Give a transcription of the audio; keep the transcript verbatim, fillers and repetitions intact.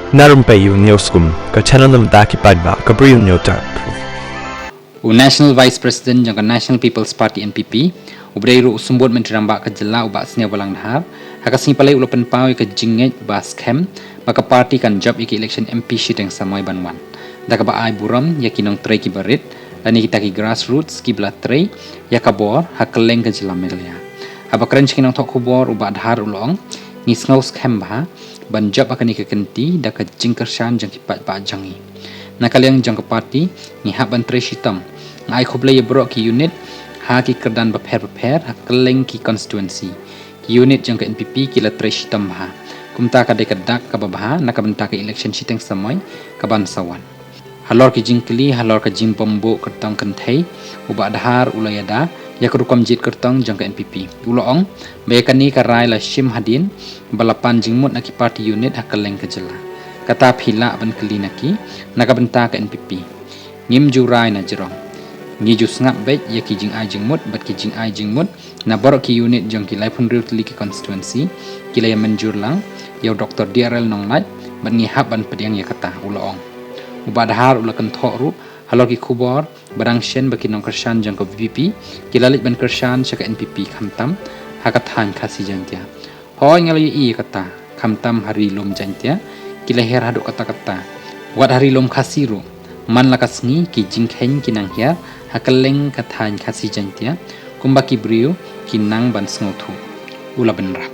Na rympei ïa u News Kum, ka channel na bynta ki paidbah, ka briew nongthoh. U National Vice President jong ka National People's Party N P P, u ba dei ruh u Symbud Myntri Rangbah ka jylla u Bah Sniawbhalang Dhar, ha ka sngi Palei u la pynpaw ïa ka jingngeit ba skhem ba ka party kan jop ïa ka election M P shiteng samoi ban wan, da kaba ai burom ïa ki nongtrei ki barit lane kita ki grassroots ki ba la trei ïa ka bor ha kylleng ka jylla Meghalaya. Haba kren sha ki nongthoh khubor u Bah Dhar u la ong, ngi sngew skhem bha ban jop ha kane ka kynti da ka jingkyrshan jong ki paidbah jong ngi. Na ka liang jong ka party, ngi hap ban trei shitom. Nga ai khublei ïa baroh ki unit ha ki kyrdan bapher bapher ha kylleng ki constituency. Ki unit jong ka N P P ki la trei shitom bha. Kumta ka dei ka dak kaba bha na ka bynta ka election shiteng samoi kaban sa wan. Halor ki jingkylli halor ka jingbym buh kyrtong kynthei, u Bah Dhar u la ïada ïa ka rukom jied kyrtong jong ka N P P. U la ong ba ïa kane ka rai la shim hadien ba la pan jingmut na ki party unit ha kylleng ka jylla. Kata phi lah ban kylli na ki na ka bynta ka N P P. Ngim ju rai na jrong. Ngi ju sngap beit ïa ki jingai jingmut bad ki jingai jingmut na baroh ki unit jong ki laiphew hynriew tylli ki constituency ki la ïa mynjur lang ïa u Doktor D R L Nonglait bad ngi hap ban pdiang ïa kata, u la ong. U Bah Dhar u la kynthoh ruh halor ki khubor ba dang shen ba ki nongkyrshan jong ka V P P ki la leit ban kyrshan sha ka N P P khamtam ha ka thaiñ Khasi Jaiñtia. Hooid nga la ïohi ïa kata, khamtam ha Ri Lum Jaiñtia ki la hiar haduh katta katta. Wat ha Ri Lum Khasi ruh man la ka sngi ki jingkheiñ ki nang hiar ha kylleng ka thaiñ Khasi Jaiñtia kumba ki briew ki nang ban sngewthuh, u la bynrap.